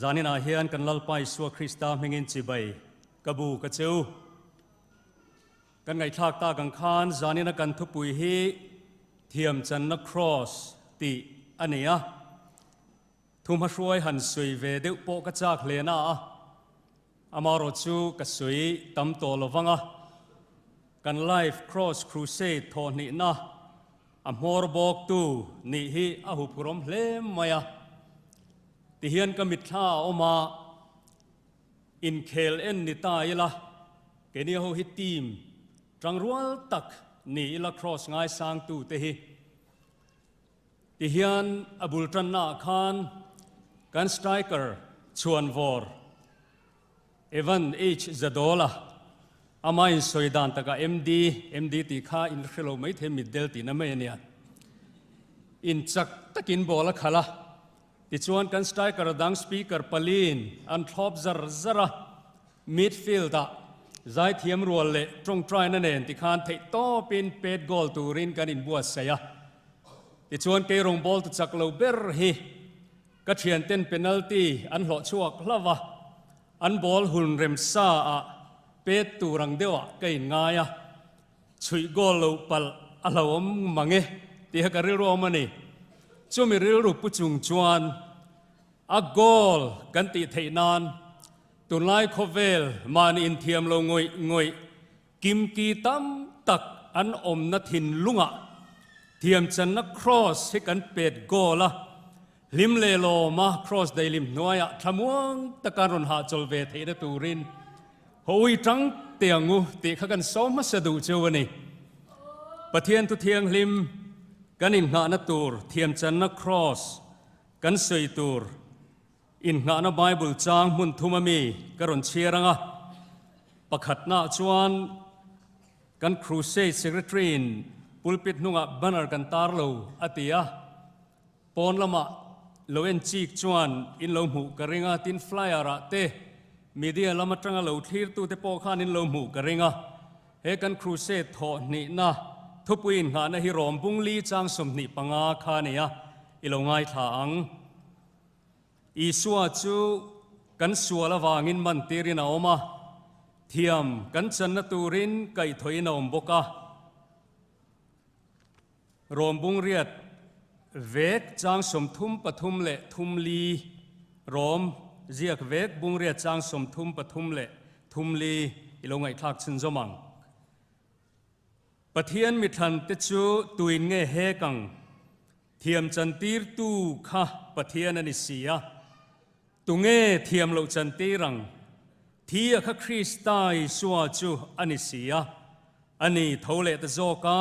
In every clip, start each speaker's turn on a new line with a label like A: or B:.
A: Zaninah hian kan Lalpa Isua Krista hmingin chibai ka bu ka che u. Kan ngaihthlak tak ang khan zanina kan thupui hi Thiamchanna Kraws tih a ni a. Thuhmahruai han sawi ve deuh pawh ka chak hle na a, amarawh chu ka sawi tam tawh lo vang a. Kan Life Cross Crusade thawhhnihna a hmawr bawktu nih hi a huphurawm hle mai a. Tihian ka mitthla a awm a, inkhel en ni ta ila, keini ho hi team tangrual tak ni ila Cross ngaisangtute hi. Tihian a bul tannaah khan kan striker chhuanvawr Evan H. Zadola ama insawi dan takah MD, MD tih kha in hre lo maithei mitdel tihna mai a nia. In chak takin ball a khalh a, tichuan kan striker dang speaker paliin an thlawp zar zar a, midfield-ah zaithiam rual leh tawngtaina nen tikhan theihtawpin pet goal turin kan inbuatsaih a. Tichuan kei rawngbâwl tu chak lo ber hi ka thianten penalty an hlawh chhuak hlauh a, an ball hun rem sa ah pet tur ang deuh ah ka inngai a, chhuih goal lo palh a hlauhawm mang e tih kha ka rilru awm a ni. Chumi rilru pu chung chuan a goal kan tih theih nan tunlai khawvel mahni inthiam lo ngawih ngawih Kimki tam tak an awmna thinlungah thiamchanna Kraws hi kan pet goal a, hlim leh lawma Kraws dailim hnuaiah thlamuang taka rawn hahchawl ve theihna turin hawi tang teh ang u tih kha kan saw hmasa duh cheu a ni. Pathian thu thianghlim kan inngahna tur thiamchanna Kraws kan sawi tur Inngahna Bible chang hmun thum ami ka rawn chhiar ang a, pakhatnaah chuan kan Crusade Secretary-in pulpit hnungah banner kan tar lo a ti a, pawn lamah lo en chik chuan in lo hmuh ka ring a, tin flyer-ah te media lam atanga lo thlirtute pawh khan in lo hmuh ka ring a, he kan Crusade thawh hnihna thupui inngahna hi rawm bungli chang 25 kha a ni a, i lo ngaithla ang. Isua chu kan sual avangin mantirin a awm a, thiam kan channa turin kaihthawhin a awm bawk a. Rawm bungriat vek chang 33 leh thum li Rawm ziak vek bungriat chang 33 leh thum li i lo ngaihthlak chhunzawm ang. Pathian mithlante chu tuin nge hek ang? Thiam chantirtu kha Pathian a ni si a, tunge thiam loh chantir ang? Thi a kha Krista Isua chu a ni si a, a ni tho leh ta zawk a,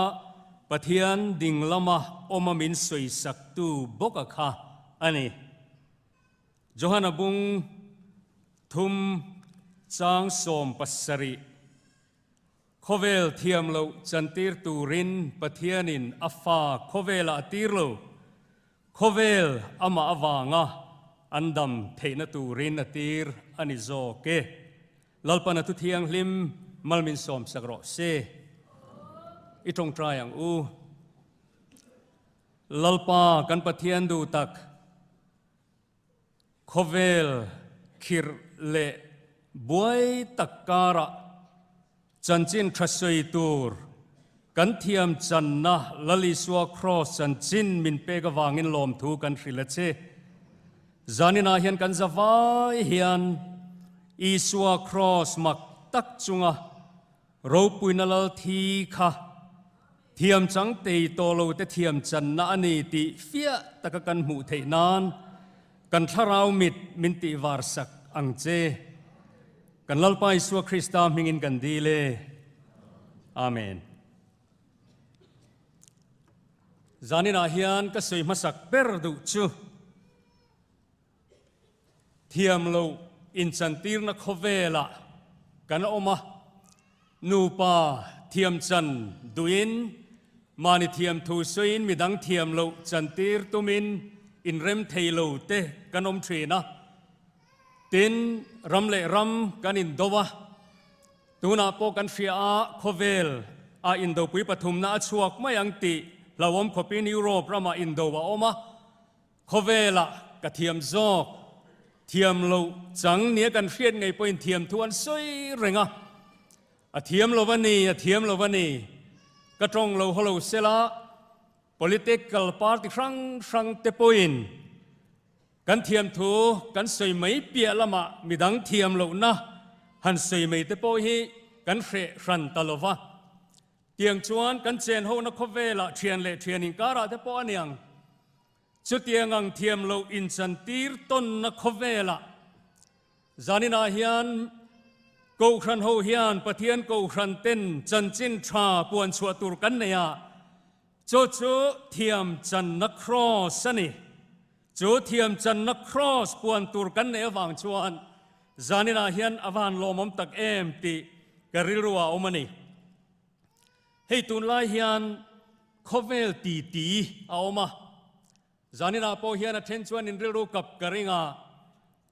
A: Pathian ding lama awma min sawisaktu bawka kha a ni. Johana bung thum chang 17. Khawvel thiam loh chantir turin Pathianin a fa khawvelah a tir lo. Khawvel amah avanga an dam theihna turin a tir a ni zawk e. Lalpan a thu thianghlim malmin sawmsak rawh se. I tawngtai ang u. Lalpa kan Pathian duh tak. Khawvel khirh leh buai tak karah chanchin tha sawi tur kan thiam channa Lal Isua Kraws chanchin min pek avangin lawmthu kan hrilh a che. Zaninah hian kan zavai hian Isua Kraws mak tak chunga Ropuina lal thi kha thiam chang tei tawh lo te thiam channa a ni tih fiah taka kan hmuh theih nan kan thlarau mit min tih var sak ang che. Kan Lalpa Isua Krista hmingin kan dil e. Amen. Zaninah hian ka sawi hmasak ber duh chu Thiam loh inchantirna khawvelah kan awm a, nupa thiam chan duhin, mahni thiam thu sawiin midang thiam loh chantir tumin inrem thei lo te kan awm thin a. Tin, ram leh ram kan indo a, tunah pawh kan hria a, khawvel ah indopui pathumna a chhuak mai ang tih hlauhawm khawpin Europe ramah indo a awm a, Khawvelah ka thiam zawk. Thiam loh chang nia kan hriat ngei pawhin thiam thu an sawi reng a. A thiam lo a ni, a thiam lo a ni. Ka tawng lo haw lo sela, political party hrang hrang te pawhin kan thiam thu kan sawi mai piah lamah midang thiam lohna han sawi mai te pawh hi kan hreh hran ta lo va. Tiang chuan kan chen hona khawvelah thian leh thian inkarah te pawh a niang. Chutiang ang thiam loh inchantir tawnna khawvelah zaninah hian Kohhran ho hian Pathian Kohhran ten chanchin tha puan chhuah tur kan nei a, chu chu thiam channa kraws a ni. Chu thiam channa kraws puan tur kan neih avang chuan zaninah hian a van lawmawm tak em tih ka rilru ah a awm a ni. Hei tunlai hian khawvel titi a awm a, zaninah pawh hian a then chuan in rilru kap ka ring a,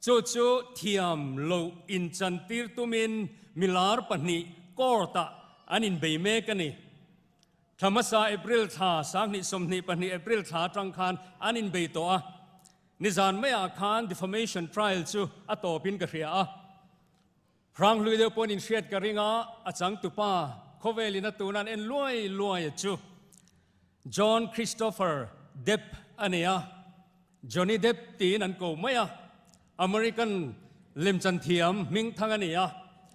A: chu chu thiam loh inchantir tumin milar pahnih court-ah an inbei mek a ni. Thla hmasa April thla 2022 April thla atang khan an inbei tawh a, nizan maiah khan defamation trial chu a tawpin ka hria a. Hranghlui deuh pawhin inhriat ka ring a, a changtupa khawvelin a tun an en luai luai a chu. John Christopher Depp a ni a, Johnny Depp tiin an ko mai a, American lemchan thiam hmingthang a ni a,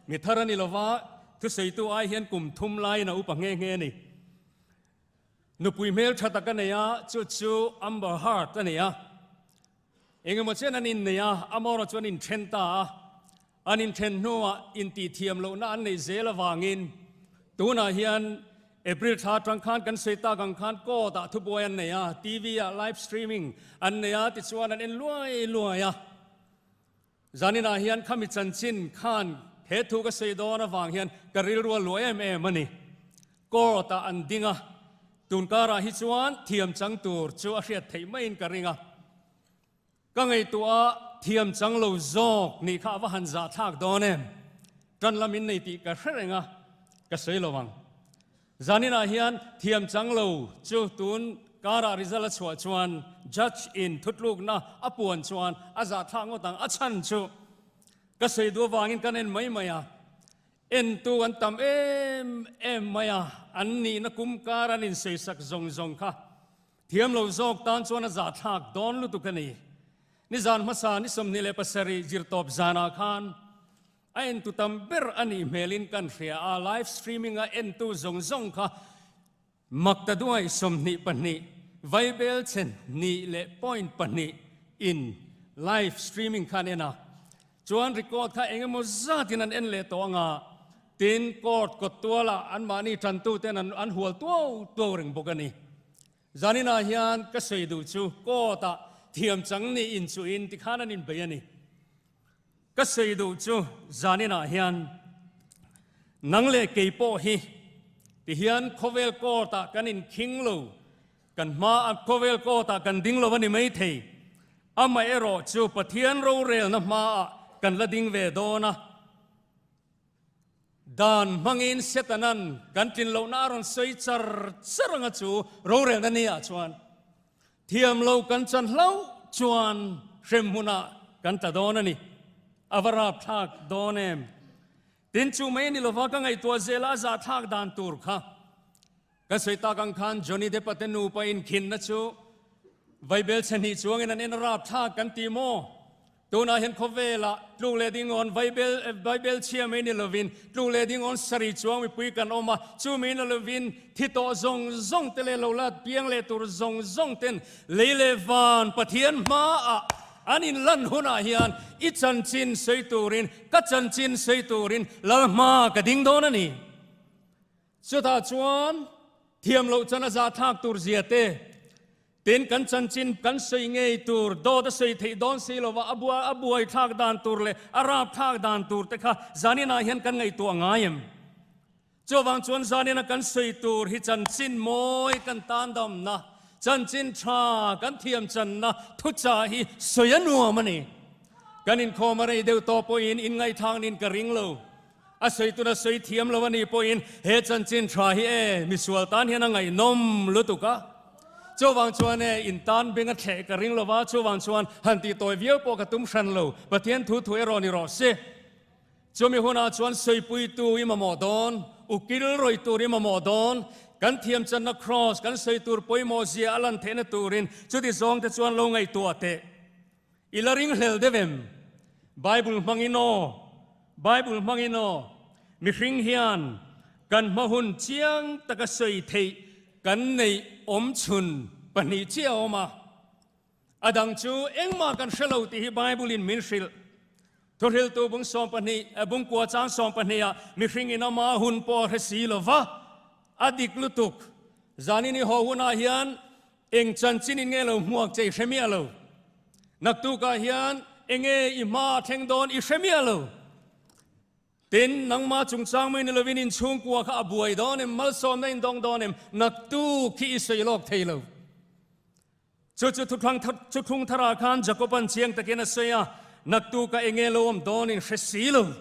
A: mi thar a ni lova, thusawitu ai hian kum thum laiin a upa nghe nghe a ni. Nupui hmeltha tak a nei a, chu chu Amber Heard a ni a. Engemaw chen an innei a, Amora chu an inthen ta a. An inthen hnuah intihthiam lohna an neih zel avangin tunah hian April thla atang khan kan sawi tak ang khan court-ah thubuai an nei a, TV-ah live streaming an nei a, tichuan an en luai luai a. Zaninah hian khami chanchin khan he thu ka sawi dawn avang hian ka rilru a luah em em a ni. Court-ah an ding a, tunkarah hi chuan thiam chang tur chu a hriat theih maiin ka ring a. Ka ngaihtuah a, thiam chang lo zawk nih kha a va han zahthlak dawn em? Tan lam in nei tih ka hre reng a, ka sawi lo ang. Zaninah hian thiam chang lo chu tun karah result a chhuah chuan judge in thutlukna a puan chuan a zahthlak ngawt ang. A chhan chu ka sawi duh avangin kan en mai mai a, entu an tam em em mai a, an nihna kum kar an insawisak zawng zawng kha Thiam lo zawk tan chuan a zahthlak dawn lutuk a ni. Nizan hmasa ni 27 zirtawp zanah khan a entu tam ber a nih hmelin kan hria a, live streaming a entu zawng zawng kha mak ta duai 22 vaibel chhe hnih leh point pahnih in live streaming kha an en a. Chuan record kha eng emaw zatin an en leh tawh anga, tin court kawt tualah anmahni tantuten an an hual tuau tuau reng bawk a ni. Zaninah hian ka sawi duh chu court-ah thiam chang nih inchuhin tikhan an inbei a ni. Ka sawi duh chu zaninah hian nang leh kei pawh hi tihian khawvel court-ah kan inkhing lo. Kan hma khawvel court-ah kan ding lo a ni maithei. Amaherawh chu Pathian rorelna hmaah kan la ding ve dawn a. Dan hmangin Setanan kan tlin lohna a rawn sawi char char anga chu rorelna ni-ah chuan thiam lo kan chan hlauh chuan hrem hmunah kan tla dawn a ni. A va rapthlak dawn em? Tin chu mai a ni lova ka ngaihtuah zela a zahthlak dan tur kha. Kan sawi tak ang khan Johnny Depp-a te nupa inkhinna chu Vaibel chhe hnih chuangin an en rapthlak kan ti maw? Tunah hian khawvelah tluk leh dingawn Vaibel Vaibel chhia mai ni lovin tluk leh dingawn sarih chuang mipui kan awm a, chu mai ni lovin thi tawh zawng zawng te leh lo la piang leh tur zawng zawng ten lei leh van Pathian hmaah an inlan hunah hian i chanchin sawi turin ka chanchin sawi turin Lal hma ka ding dawn a ni. Chutah chuan thiam loh chan a zahthlak tur zia te, tin kan chanchin kan sawi ngei tur, dawt a sawi theih dawn si lova a bua a buaithlak dan tur leh a rapthlak dan tur te kha zaninah hian kan ngaihtuah ngai em? Chuvang chuan zanina kan sawi tur hi chanchin mawi kan tan damna, chanchin tha kan thiam channa thuchah hi sawi a nuam a ni. Kan inkhawm a rei deuh tawh pawhin inngaihthlaknin ka ring lo. A sawi tuna sawi thiam lo a nih pawhin he chanchin tha hi e misual tan hian a ngaihnawm lutuk a. Chuvang chuan e, in tan beng a thleh ka ring lova, chuvang chuan han tih tawi viau pawh ka tum hran lo, Pathian thu thu erawh ni rawh se. Chumi hunah chuan sawipuitu i mamawh dawn, ukil rawih tur i mamawh dawn, kan thiamchanna Kraws kan sawi tur pawimawh zia a lan theihna turin chuti zawng te chuan lo ngaihtuah teh. I la ringhlel deuh em? Bible hmangin aw, Bible hmangin aw, mihring hian kan hma hun chiang taka sawi theih kan neih awmchhun pahnih chiah a awm a. A dang chu engmah kan hre lo tih hi Bible-in min hrilh. Thuhriltu bung 12, bungkua chang 12 ah mihringin ama hun pawh a hre si lo va, a dik lutuk. Zanin i haw hunah hian eng chanchin in nge lo hmuak che i hre miah lo. Naktukah hian enge i hma a thleng dawn i hre miah lo. Tin, nangmah chungchang mai ni lovin inchhungkua kha a buai dawn em, malsawmna in dawng dawn em, naktuk hi i sawi lawk thei lo. Chu chu thuthlung thuthlung tharah khan Jakoban chiang takin a sawi a, Naktuka enge lo awm dawn in hre si lo.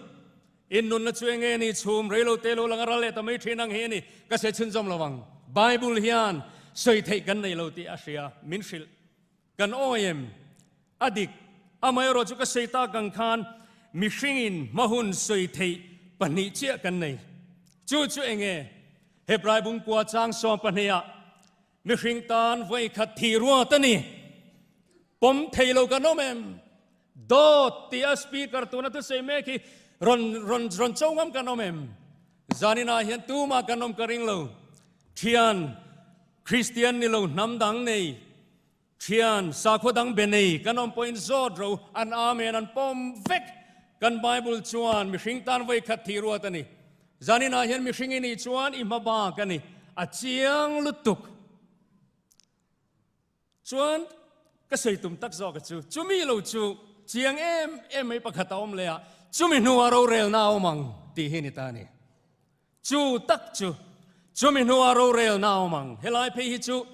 A: In nunna chu enge ni chhum rei lo te lo lang a ral leh ta mai thin ang hi a ni. Ka sawi chhunzawm lo ang. Bible hian sawi theih kan nei lo tih a hria, min hrilh. Kan awi em? A dik. Amaherawh chu ka sawi tak ang khan mihringin hmahun sawi theih pahnih chiah kan nei. Chu chu enge? Hebrai bungkua chang 12 ah Mihring tan vawi khat thih ruat a ni. Pawm thei lo kan awm em? Dawt tih a speaker tuna thusawi mek hi rawn rawn rawn cho ngam kan awm em? Zaninah hian tumah kan awm ka ring lo. Thian Kristian ni lo hnam dang nei, thian sakhaw dang be nei kan awm pawhin zawt ro an amen an pawm vek. Kan Bible chuan mihring tan vawi khat thih ruat a ni. Zaninah hian mihring i nih chuan i hma bak a ni, a chiang lutuk. Chuan ka sawi tum tak zawk a chu, chumi lo chu chiang em em mai pakhat a awm leh a, chumi hnuah rorelna a awm ang tih hi ni ta a ni. Chu tak chu, chumi hnuah rorelna a awm ang. Helai phei hi chu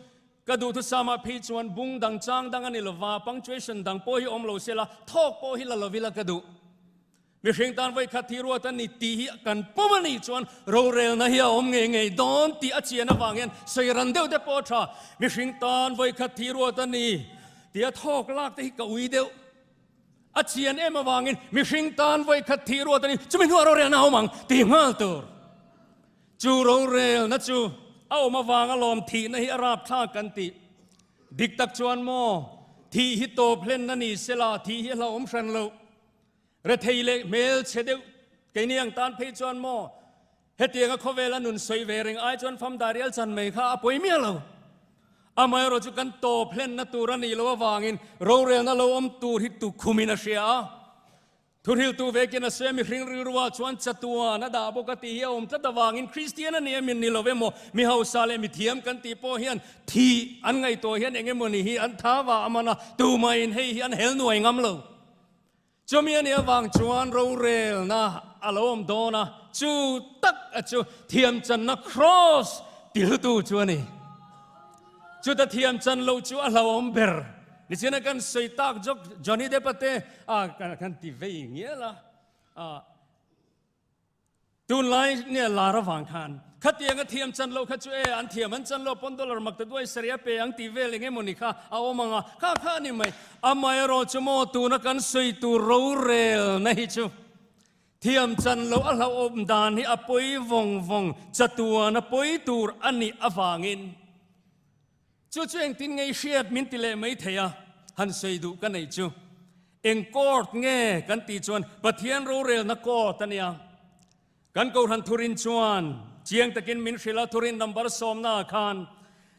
A: ka duhthusama phei chuan bung dang chang dang a ni lova, punctuation dang pawh hi awm lo sela, thawk pawh hi la lovila ka duh. Mihring tan vawikhat thi ruat a ni tih hi kan pawm a nih chuan rorelna hi a awm ngei ngei dawn tih a chian avang hian sawi ran deuh te pawh a tha. Mihring tan vawikhat thi ruat a ni tih a thawk lak te hi ka ui deuh. A chian em avangin mihring tan vawikhat thi ruat a ni, chumi hnuah rorelna a awm ang tih nghal tur. Chu rorelna chu a awm avanga lawm thihna hi a rapthlak kan tih. Dik tak chuan maw, thih hi tawp hlenna ni sela thih hi a hlauhawm hran loh. Rethei leh hmel chhe deuh keini ang tan phei chuan maw hetianga khawvela nun sawi ve reng ai chuan fam darial chan mai kha a pawi miah lo. Amaherawh chu kan tawp hlenna tur a nih loh avangin rorelna lo awm tur hi tukhumin a hria a. Thuhriltu vekin a sawi a, mihring rilruah chuan chatuan a dah bawk a tih hi a awm tlat avangin Kristian a ni em in ni lo emaw mi hausa leh mithiam kan tih pawh hian thih an ngaihtuah hian eng emaw ni hi an tha va a man a, tumahin hei hi an hel nuai ngam lo. Chumi a nih avang chuan rorelna a lo awm dawn a, chu tak a chu thiamchanna kraws tiltu chu a ni. Chuta thiamchan loh chu a hlauhawm ber. Nichina kan sawi tak zawk Johnny Depp a te a kan ti vei ngial a, a. Tunlai nge lar avang khan khatianga thiam chan loh kha chu e, an thiam an chan lo pawn dollar mak ta duai sarih a pe ang tih vel eng emaw ni kha a awm ang a, kha kha a ni mai. Amaherawh chu maw tuna kan sawi tur rorelna hi chu thiam chan loh a hlauhawm dan hi a pawi vawng vawng chatuan a pawi tur a nih avangin Chu chu engtin nge i hriat min ti leh mai thei a, han sawi duh ka neih chu. Eng court nge kan tih chuan Pathian rorelna court a nia. Kan Kohhran thurin chuan chiang takin min hrilh a, thurin number sawmnaah khan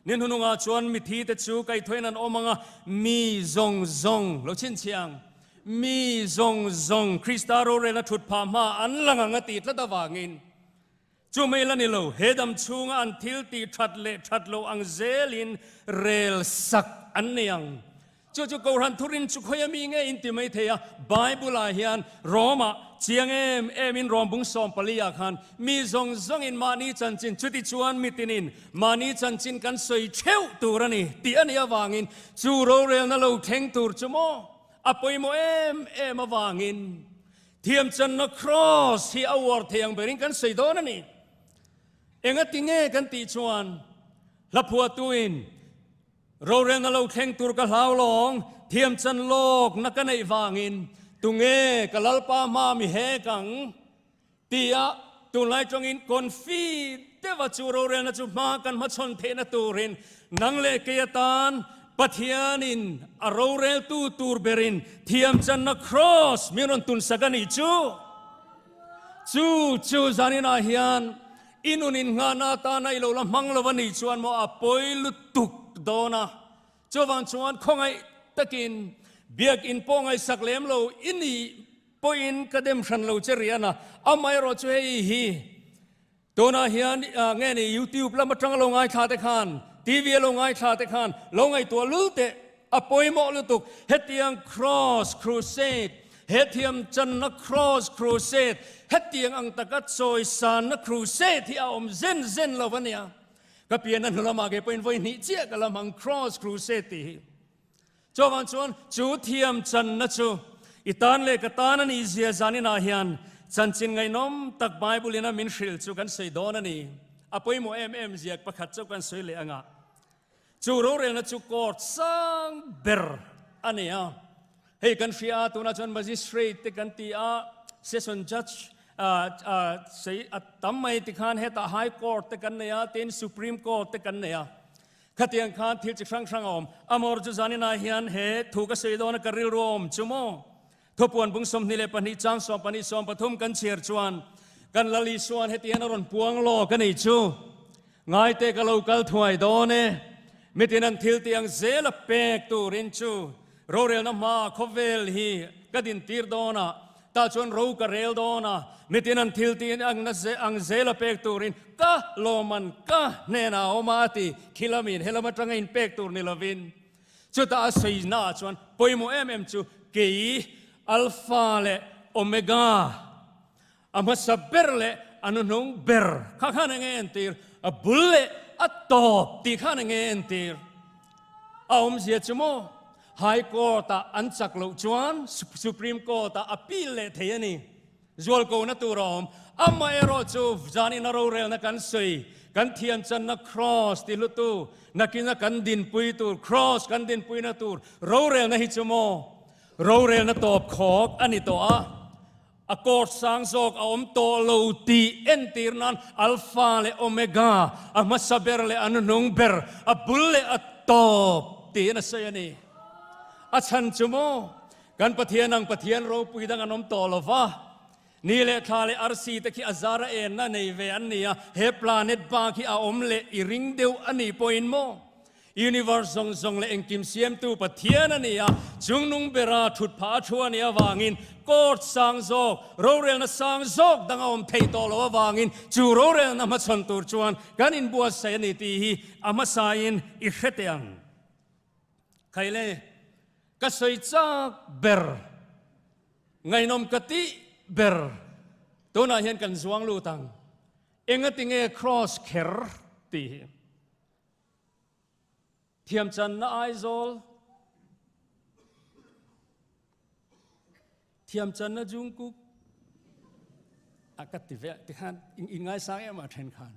A: ni hnunungah chuan mithi te chu kaihthawin an awm ang a, mi zawng zawng lo chhinchhiah ang, mi zawng zawng Krista rorelna thut phah hma an lang ang a tih tlat avangin Chu mai la ni lo, he dam chhunga an thil tih that leh that lo ang zelin rel sak an nei ang. Chu chu Kohhran thurin chu khawi ami nge in ti mai thei a, Bible ah hian Rome ah chiang em em in Rome bung 14 ah khan mi zawng zawng in mahni chanchin chuti chuan mitin in mahni chanchin kan sawi theuh tur a ni tih a nih avangin chu rorelna lo thleng tur chu maw a pawimawh em em avangin Thiamchanna Kraws hi a uar thei ang berin kan sawi dawn a ni. Engati nge kan tih chuan hlaphuahtuin Rorelna lo thleng tur ka hlau lawng, thiam chan lawkna ka neih vangin tunge ka Lalpa hma mi hek ang? Tia tunlai tawngin confi deuha chu rorelna chu hma kan hmachhawn theihna turin nang leh kei atan Pathianin a roreltu tur berin thiam channa kraws min rawn tunsak a nih chu. Chu chu zaninah hian i nun innghahna atana i lo la hmang lo a nih chuan maw a pawi lutuk dawn a. Chuvang chuan khawngaih takin biakin pawh ngaihsak lem lo i nih pawhin ka dem hran lo che rian a, amaherawh chu hei hi tunah hian nge ni YouTube lam atanga lo ngaithla te khan, TV a lo ngaithla te khan lo ngaihtuah lul teh a pawimawh lutuk. Hetiang Cross Crusade, he thiam channa Cross Crusade, hetiang ang taka chawisanna Crusade hi a awm zen zen lo a nia. Ka pianna hnu lamah ke pawhin vawi hnih chiah ka la hmang Cross Crusade tih hi. Chuvang chuan chu thiam channa chu i tan leh ka tan a nih zia zaninah hian chanchin ngaihnawm tak Bible in a min hrilh chu kan sawi dawn a ni. A pawimawh em em ziak pakhat chauh kan sawi leh anga chu rorelna chu court sang ber a ni a. Hei kan hria a, tunah chuan magistrate te kan ti a, session judge sei a tam mai tikhan hetah high court te kan nei a, tin supreme court te kan nei a. Khatiang khan thil chi hrang hrang a awm. Amor chu zaninah hian he thu ka sawi dawn a ka rilru a awm chu maw? Thupuan bung 22 chang 12 13 kan chhiar chuan kan Lal Isuan heti hian a rawn puang lawk a ni chu. Ngaite ka lo kal thuai dawn e. Mitin an thil tih ang zel a pek turin chu rorelna hmaa khawvel hi ka dintir dawn a, Tah chuan ro ka rel dawn a, mitin an thil tih ang zel a pek turin ka lawmman ka hnenah a awm a, a ti. Khi lamin he lam atanga inpek tur ni lovin. Chutah a sawinaah chuan pawimawh em em chu kei Alpha leh Omega, a hmasa ber leh a hnuhnung ber kha khan enge entir, a bul leh a tawp tih khan enge entir. A awmzia chu maw? High Court-ah an chak loh chuan Supreme Court-ah appeal leh thei a ni. Zualkona tur a awm. Amaherawh chu zanin a rorelna kan sawi, kan thiamchanna Cross ti hlutu, nakina kan dinpui tur, Cross kan dinpuina tur rorelna hi chu maw? Rorelna tawp khawk a ni tawh a. A court sang zawk a awm tawh lo tih entir nan Alpha leh Omega, a hmasa ber leh a hnuhnung ber, a bul leh a tawp tiin a sawi a ni. A chhan chu maw, kan Pathian ang Pathian ropui dang an awm tawh lo va, ni leh thla leh arsi te khi a zar a enna nei ve an ni a, he planet bak hi a awm leh i ring deuh a nih pawhin maw, Universe zawng zawng leh engkim siamtu Pathian a ni a, chungnung bera thut phah a thu a nih avangin court sang zawk, rorelna sang zawk dang a awm theih tawh loh avangin chu rorelna hmachhawn tur chuan kan inbuatsaih a ni tih hi a hmasain i hre teh ang. Khaile, ka sawi chak ber, ngaihnawm ka tih ber tunah hian kan zuang lut ang. Engatinge cross kher tih hi? Thiamchanna Aizawl, Thiamchanna Jungkook a ka ti ve ti khan in ngaisang em a then khan.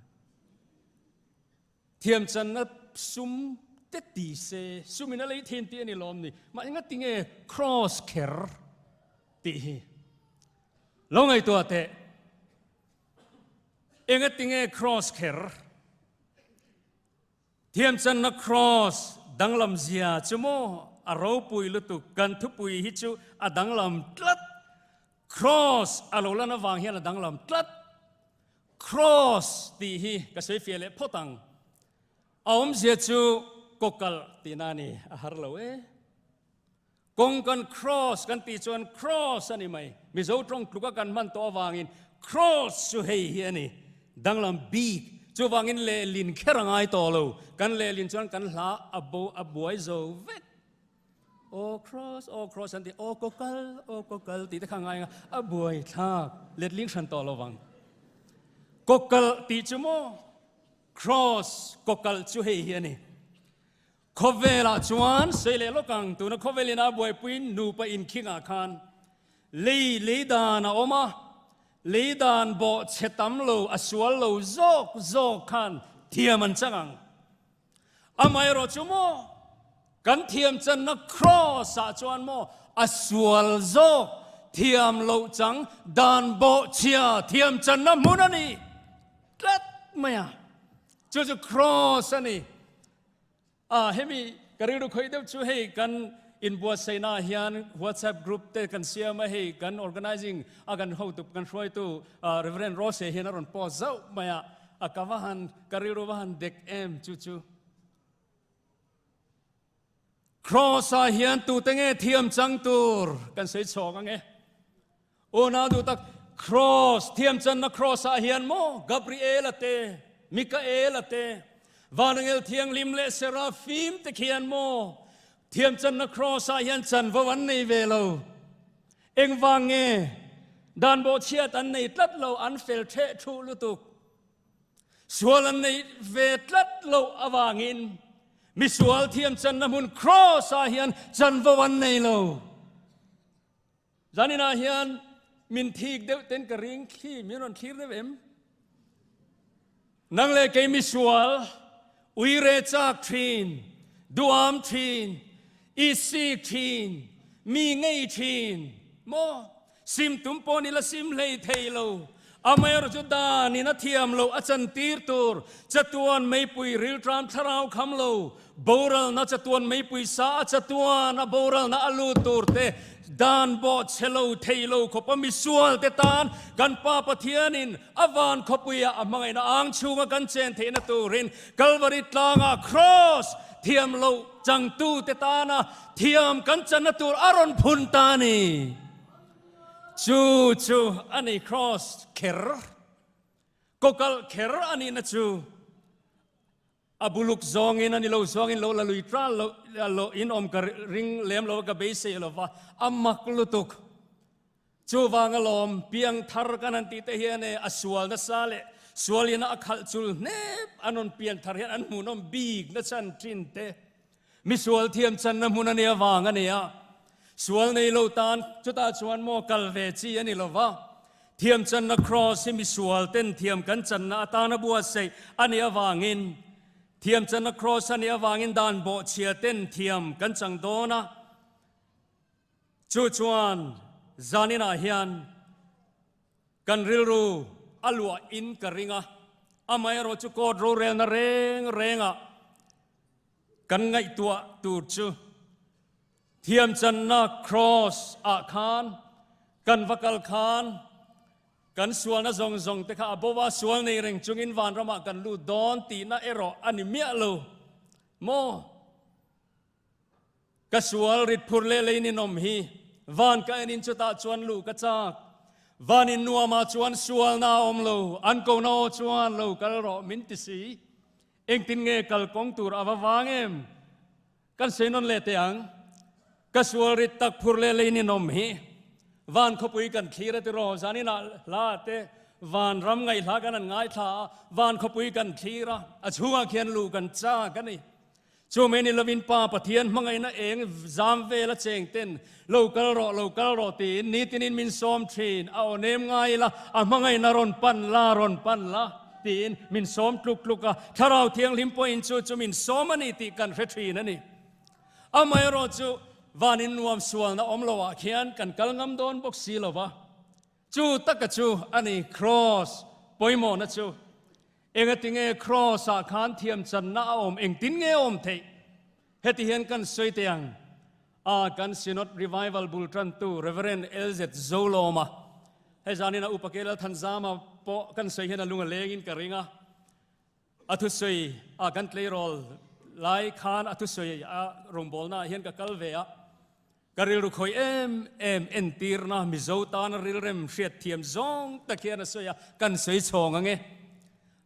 A: Thiamchanna sum te ti se sumin a lei thin tih a ni lawm ni. Mah enga tinge cross kher tih hi lo ngaihtuah teh. Enga tinge cross kher? Thiamchanna cross danglam zia chu maw a ropui lutuk, kan thupui hi chu a danglam tlat. Cross a lo lan avang hian a danglam tlat. Cross tih hi ka sawi fiah leh phawt ang. A awmzia chu kawkalh tihna a ni, a har lo e. Kawng kan cross kan tih chuan cross a ni mai. Mizo tawng tluka kan hman tawh avangin cross chu hei hi a ni. Danglam bik. Chuvangin lehlin kher a ngai tawh lo. Kan lehlin chuan kan hla a bo a buai zo vek. Aw cross, aw cross an ti, aw kaw kal, aw kaw kal tih te kha ngai anga a buai thlak letling hran tawh lo vang. Kaw kal tih chu maw cross kaw kal chu hei hi a ni. Khawvelah chuan sawi leh lawk ang, tuna khawvelin a buaipuiin nupa inkhingah khan lei lei dan a awm a, lei dan bawh chhe tam lo, a sual lo zawk zawk khan thiam an chang ang. Amaherawh chu maw? Kan thiam channa Kraws ah chuan maw a sual zawk thiam loh chang dan bawhchhia thiam channa hmun a ni tlat mai a, chu chu Kraws a ni. A hemi ka rilru khawih deuh chu hei kan inbuatsaihna ah hian WhatsApp group te kan siam a, hei kan organizing a kan hotu kan hruaitu Reverend Rose hian a rawn post zauh mai a, a ka va han ka rilru va han dek em chu chu. Kraws ah hian tute nge thiam chang tur kan sawi chhawk ang e. Unau duh tak, Kraws, thiam channa kraws ah hian maw Gabriela te, Mikaela te, Vanangel Thianghlim leh Serafim te khian maw thiam channa kraws ah hian chanvo an nei ve lo. Engvang nge? Dan bawhchhiat an nei tlat lo, an fel theh thuh lutuk. Sual an neih ve tlat loh avangin misual thiam channa hmun Kraws ah hian chanvo an nei lo. Zaninah hian min thik deuh ten ka ring thli, min rawn thlir deuh em? Nang leh kei misual, uire chak thin, duam thin, isik thin, mi ngei thin, maw? Sim tum pawh ni la sim hlei thei lo. Amaherawh chu danin a thiam lo a chantir tur chatuan meipui riltram thlarau kham lo boralna chatuan meipui sa a chatuan a boralna a lut tur te dan bawh chhe lo thei lo khawpa misual te tan kan Pa Pathianin a van khawpuia a hmangaihna ang chhunga kan chen theihna turin Kalvari tlanga Kraws thiam loh changtute tana thiam kan channa tur a rawn phun ta a ni. Chu chu a ni Kraws kher, kawkalh kher a nihna chu a buluk zawngin a ni lo zawngin lo la lui tral lo lo in awm ka ring lem lo ka beisei lo va, a mak lutuk. Chuvang alawm piang thar kan han tih te hian e a sual nasa leh sual ina a khalh chul hnep an rawn pian thar hian an hmuhnawm bik na chan thin te. Mi sual thiam channa hmun a nih avang a ni a, sual nei lo tan chutah chuan maw kal ve chi a ni lo va. Thiam channa Kraws hi mi sual ten thiam kan channa atana buatsaih a nih avangin thiam channa Kraws a nih avangin dan bawhchhia ten thiam kan chang dawn a. Chu chuan zaninah hian kan rilru a luah in ka ring a, amaherawh chu court rorelna reng rengah kan ngaihtuah tur chu thiamchanna cross ah khan kan va kal khan kan sualna zawng zawng te kha a bo a, sual nei reng chungin vanramah kan lut dawn tihna erawh a ni miah lo maw? Ka sual rit phur leh lei ninawm hi van ka en in chutah chuan luh ka chak. Van in nuam ah chuan sualna a awm lo, an kona aw chuan lo kal rawh min ti si. Engtin nge kal kawng tur a va vang em? Kan sawi nawn leh teh ang. Ka sual rit tak phur leh lei ninawm hi van khawpui kan thlir a tiraw zanin ah hla te van ram ngaihhla kan han ngaithla a, van khawpui kan thlir a, a chhungah khian luh kan chak a ni. Chu mai ni lovin Pa Pathian hmangaihna eng zam vel a cheng ten lo kal rawh, lo kal rawh tiin nitinin min sawm thin. A aw nem ngai ila, a hmangaihna rawn pan la, rawn pan la tiin min sawm tluk tluk a. Thlarau Thianghlim pawhin chu chu min sawm a ni tih kan hre thin a ni. Amaherawh chu vanin nuam sualna awm loah khian kan kal ngam dawn bawk si lo va. Chu taka chu a ni Kraws pawimawhna chu. Engatinge Kraws ah khan thiamchanna a awm engtin nge a awm theih? Heti hian kan sawi teh ang a, kan Synod Revival bul tantu Rev. LZ Zolawma, hei zanin a Upa K Lalthanzama pawh kan sawi hian a lung a lengin ka ring a, a thusawi a kan tleirawl lai khan a thusawi a rawngbawlna ah hian ka kal ve a, Ka rilru khawih em em entirna Mizo tana rilrem hriatthiam zawng tak hian a sawi a, kan sawi chhawng ang e.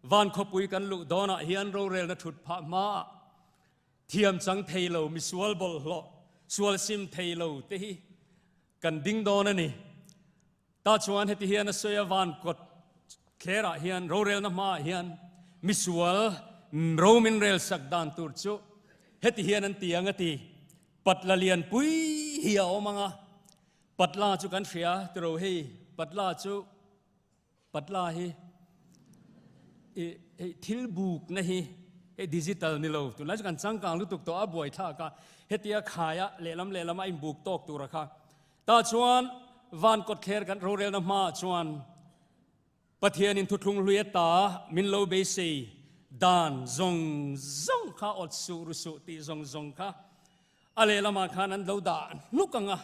A: Van khawpui kan luh dawnah hian rorelna thut phah hmaah thiam chang thei lo, misual bawlhhlawh, sual sim thei lo te hi kan ding dawn a ni. Tah chuan heti hian a sawi a, van kawt thlerah hian, rorelna hmaah hian misual ro min rel sak dan tur chu heti hian an ti ang a ti. Patla lian pui hi a awm ang a, patla chu kan hria tiro hei, patla chu patla hi i hei thil bukna hi. Hei digital ni lo, tunlai chu kan changkang lutuk tawh a buaithlak a, hetia khaia lehlam lehlam a inbuk tawk tura kha. Tah chuan van kawtthler kan rorelna hmaah chuan Pathianin thuthlung hlui a ta min lo beisei dan zawng zawng kha awt suh ru suh tih zawng zawng kha a lehlamah khan an lo dah hnuk ang a.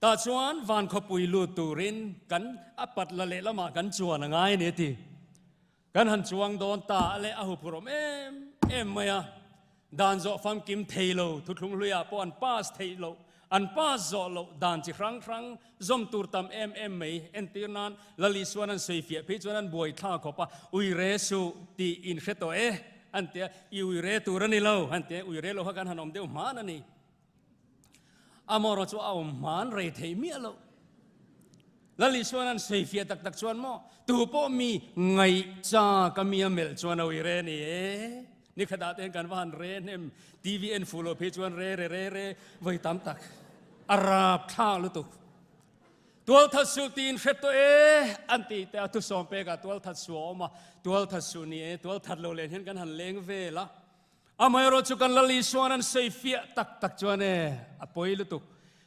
A: Tah chuan van khawpui lut turin kan a pat la lehlamah kan chuan a ngai a ni a ti. Kan han chuang dawn ta a leh a huphurh awm em em mai a, dan zawh famkim thei lo, thuthlung hluiah pawh an pass theih loh, an pass zawh loh dan chi hrang hrang zawm tur tam em em mai. Entir nan Lal Isuan an sawi fiah phei chuan an buai thla khawp a, ui re suh tih in hre tawh e an ti a, i ui re tur a ni lo an ti a, ui re lo kha kan han awm deuh hman a ni. Amaherawhchu a awm hman rei thei miah loh. Lal Isuan an sawi fiah tak tak chuan maw, tu pawh mi ngaih chak a mi a melh chuan a ui re ni e. Ni khatah te hian kan va han re hnem, TV en fuh loh phei chuan re re re re vawi tam tak a rap thlak lutuk. Tualthat suh tiin hre tawh e an tih te a thusawm pekah tualthat suh a awm a, tualthat suh ni e, tualthat lo len hian kan han leng vel a. Amaherawh chu kan Lal Isuan an sawi fiah tak tak chuan e, a pawi lutuk.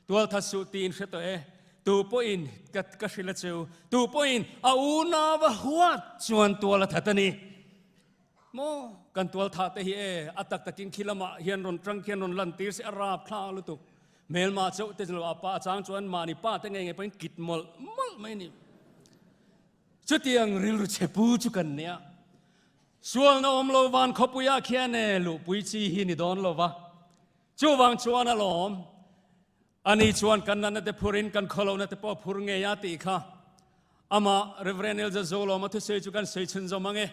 A: Tualthat suh tiin hre tawh e, tu pawhin ka ka hrilh a cheu, tu pawhin a unau a huat chuan tual a that a ni. Maw, kan tualthah te hi e, a tak takin khi lamah hian rawn tang khian rawn lan tir se a rap thla lutuk. Hmelma chauh te chu a pa a chang chuan mahni pa te ngei ngei pawhin kit mawlh mawlh mai a ni. Chutiang rilru chhe pu chu kan nia. Sualna awm lo van khawpuiah khian e luhpui chi hi ni dawn lo va, chuvang chuan a lawm. Ani chuan kan natna te phurin kan khawlohna te pawh a phur ngei a tih kha amah Rev. Elza Zolawma thusawi chu kan sawi chhunzawm ang e.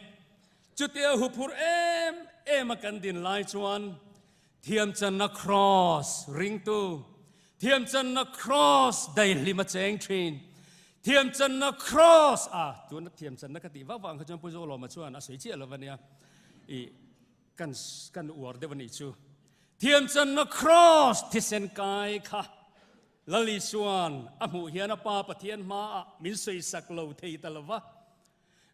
A: Chutia huphur em em a kan din lai chuan Thiamchanna Kraws ringtu, Thiamchanna Kraws daihlim a cheng thin. Thiamchanna Kraws a, tuna thiamchanna ka tih vak vang kha chuan Pu Zolawma chuan a sawi chiah lo ania, i kan kan uar deuh a nih chu. Thiamchanna Kraws thisen kai kha Lal Isuan a hmuh hian a Pa Pathian hmaah min sawisak lo thei ta lo va.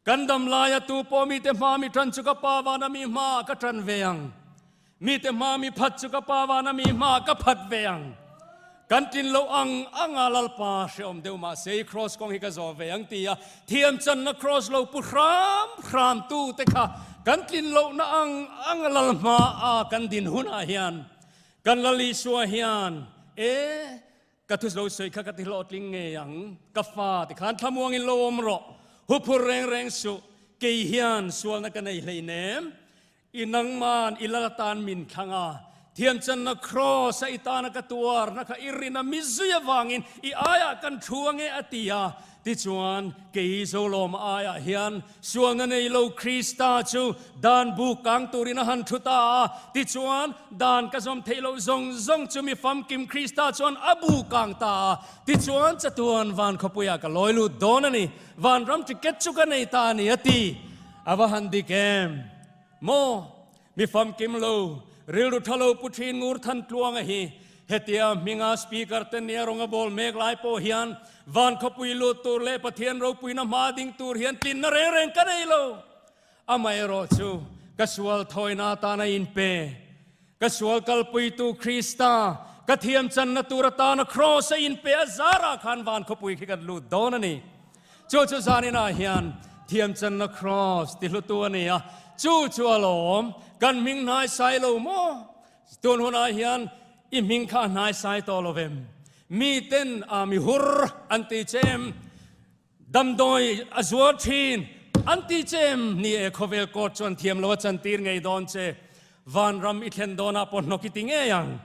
A: Kan dam laia tu pawh mite hma mi ṭan chu ka pa vana mi hmaah ka ṭan ve ang. Mite hma mi phat chu ka pa vana mi hmaah ka phat ve ang. Kan tlin loh ang anga Lalpa hrehawm deuh mah se i kraws kawng hi ka zawh ve ang ti a thiamchanna kraws lo pu hram hram tu te kha kan tlin lohna ang anga Lal hmaa kan din hunah hian kan Lal Isua hian e Ka thu lo sawi kha ka ti hlawhtling ngei ang, ka fa ti khan thlamuangin lo awm rawh, huphur reng reng suh, kei hian sualna ka nei hleinem, i nangman i lal atan min thlang a, thiamchanna kraws a i tana ka tuarna kha i rin a mi zui avangin i aiah kan thu ange a ti a, Tichuan, kei Zolawma aiah hian sualna nei lo Krista chu dan buk kang turin a han thu ta a. Tichuan, dan ka zawm theih loh zawng zawng chu mi famkim Krista chuan a bu kang ta a. Tichuan, chatuan van khawpuiah ka lawi lut dawn a ni. Vanram ticket chu ka nei ta a ni, a ti. A va han dik em? Maw? Mi famkim lo, rilru tha lo pu thin ngur than tluanga hi hetia hminga speaker te nia rawnga bawl mek lai pawh hian van khawpui lut tur leh Pathian ropuina hma ding tur hian tlinna reng reng ka nei lo. Amaherawh chu ka sual thawina atana inpe, ka sual kalpuitu Krista ka thiamchanna tur atana kraws a inpe a zarah khan van khawpui khi kan lut dawn a ni. Chu chu zaninah hian thiamchanna kraws ti hlutu a ni a, chu chu a lawm. Kan hming hnaisai lo maw? Tun hunah hian i hming kha a hnaisai tawh lo vem? Miten a mi hur an ti che em? Damdawi a zuar thin an ti che em? Ni e, khawvel court chuan thiam lo a chantir ngei dawn che. Vanram i thlen dawnah pawh hnawk i ti ngei ang.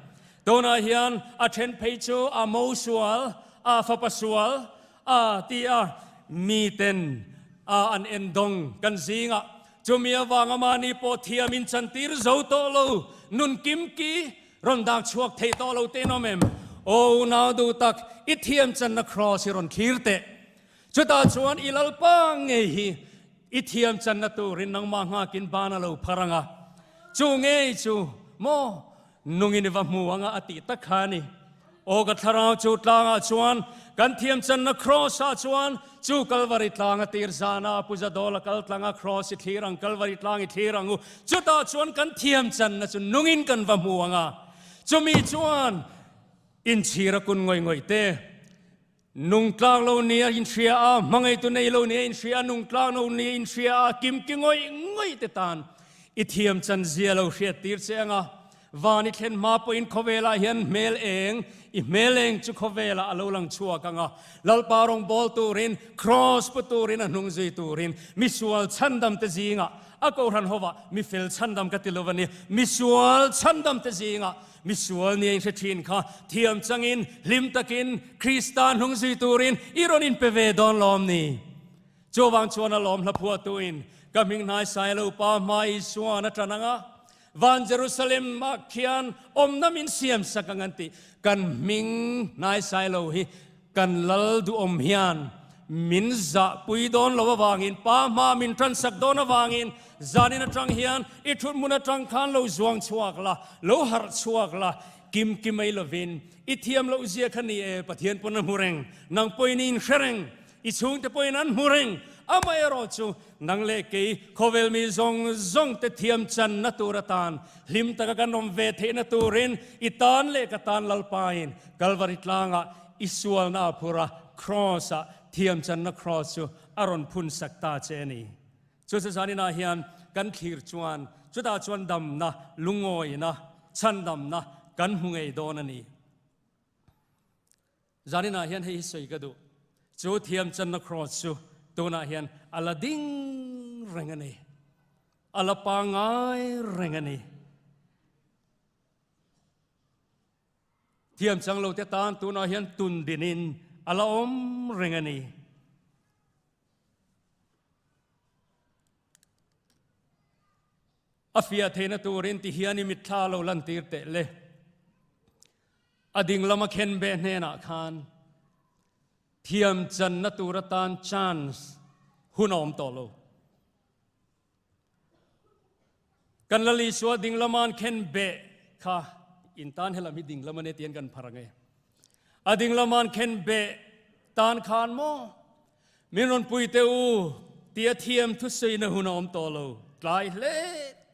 A: Tunah hian a then phei chu a mo sual, a fapa sual, A ti a, miten a an en dawng kan zingah chumi avanga mahni pawh thiam in chantir zo tawh lo, nun kim ki rawn dak chhuak thei tawh lo te nawm em? Aw unau duh tak, i thiam channa kraws hi rawn thlir teh. Chutah chuan i Lalpa ngei hi i thiam channa turin nangmah nghakin ban a lo phar ang a, chu ngei chu maw nungin i va hmu anga a tih tak kha a ni. Aw ka thlarau chu tlangah chuan kan thiam channa Kraws ah chuan chu Kalvari tlang a tir zana Pu Zadawla kal tlanga Kraws i thlir ang Kalvari tlang i thlir ang u chutah chuan kan thiam channa chu nungin kan va hmu ang a chumi chuan inchhir a kun ngawih ngawih te nung tlak lo ni a inhria a hmangaitu nei lo ni a inhria a nung tlak lo ni a inhria a kimki ngawih ngawih te tan i thiam chan zia lo hriat tir che ang a Van i thlen hma pawhin khawvelah hian hmel eng, i hmel eng chu khawvelah a lo lang chhuak ang a. Lalpa rawngbâwl turin, Kraws pu turin, a hnung zui turin, misual chhandamte zingah, a kohhran hovah mifel chhandam ka ti lo a ni, misual chhandamte zingah misual nia inhre thin kha thiam changin, hlim takin Krista hnung zui turin i rawn inpe ve dawn lawm ni? Chuvang chuan a lawm hla phuahtuin, Ka hming hnai Sailo pa hma Isuan a ṭan ang a, Van Jerusalem ah khian awmna min siam sak ang an ti. Kan hming hnai Sailo hi kan lal duhawm hian min zahpui dawn lo avangin, pa hma min ṭan sak dawn avangin zanin aṭang hian i ṭhut hmun aṭang khan lo zuang chhuak la, lo harh chhuak la, kim ki mai lovin i thiam loh zia kha ni e, Pathian pawn a hmu reng, nang pawhin i inhre reng. I chhungte pawhin an hmu reng. Amaherawhchu, nang leh kei khawvel mi zawng zawng te thiam channa tur atan hlim taka kan awm ve theihna turin i tan leh ka tan Lalpain Kalvari tlangah i sualna a phur a, Kraws-ah thiam channa Kraws chu a rawn phun sak ta che a ni. Chu chu zaninah hian kan thlir chuan chutah chuan damna, lungawina, chhandamna kan hmu ngei dawn a ni. Zaninah hian hei hi sawi ka duh, chu thiamchanna cross chu tunah hian a la ding reng a ni, a la pangngai reng a ni. Thiamchang lo te tan tunah hian tun dinin a la awm reng a ni. A fiah theihna turin ti hian i mitthla lo lantir teh le. A ding lama khenbeh hnenah khan thiam channa tur atan chance hun a awm tawh lo. Kan Lal Isua ding lama an khenbeh kha in tan helam hi ding lam a ni tiin kan phar ang e. A ding lama an khenbeh tan khan maw Min rawn pui teh u tia thiam thusawiina hun a awm tawh lo, tlai hle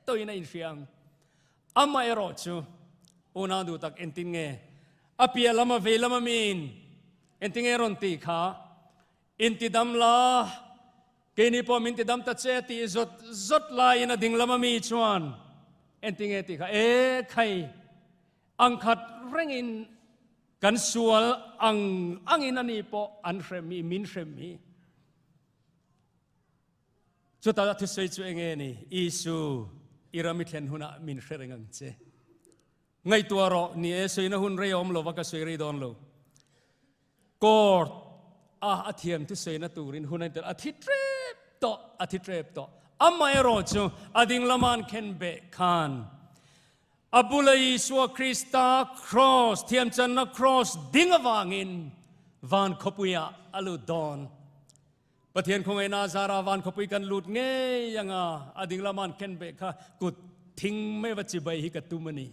A: tawhin a inhria ang. Amaherawh chu unau duh tak entin nge a piah lama vei lama miin entin nge rawn tih kha intidam la, keini pawh min tidam ta che tih zawt zawt laiin a ding lama mi chuan entin nge tih kha e khai Angkhat rengin kan sual ang angin ani pawh an hrem hi, min hrem hi. Chutah a thusawi chu enge ni? Isu, i ram i thlen hunah min hre reng ang che. Ngaihtuah rawh, ni e, sawina hun rei a awm lo va, ka sawi rei dawn lo. Court a a thiam thusawiina turin hun a intel a thi tep tawh, a thi tep tawh. Amaherawh chu a ding lama an khen beh khan A bula Isua Krista Kraws, thiamchanna Kraws ding avangin van khawpuiah a lut dawn. Pathian khawngaihna azara van khawpui kan lut ngei anga a ding lama an khen beh kha kut thing mai va chibai hi ka tum a ni.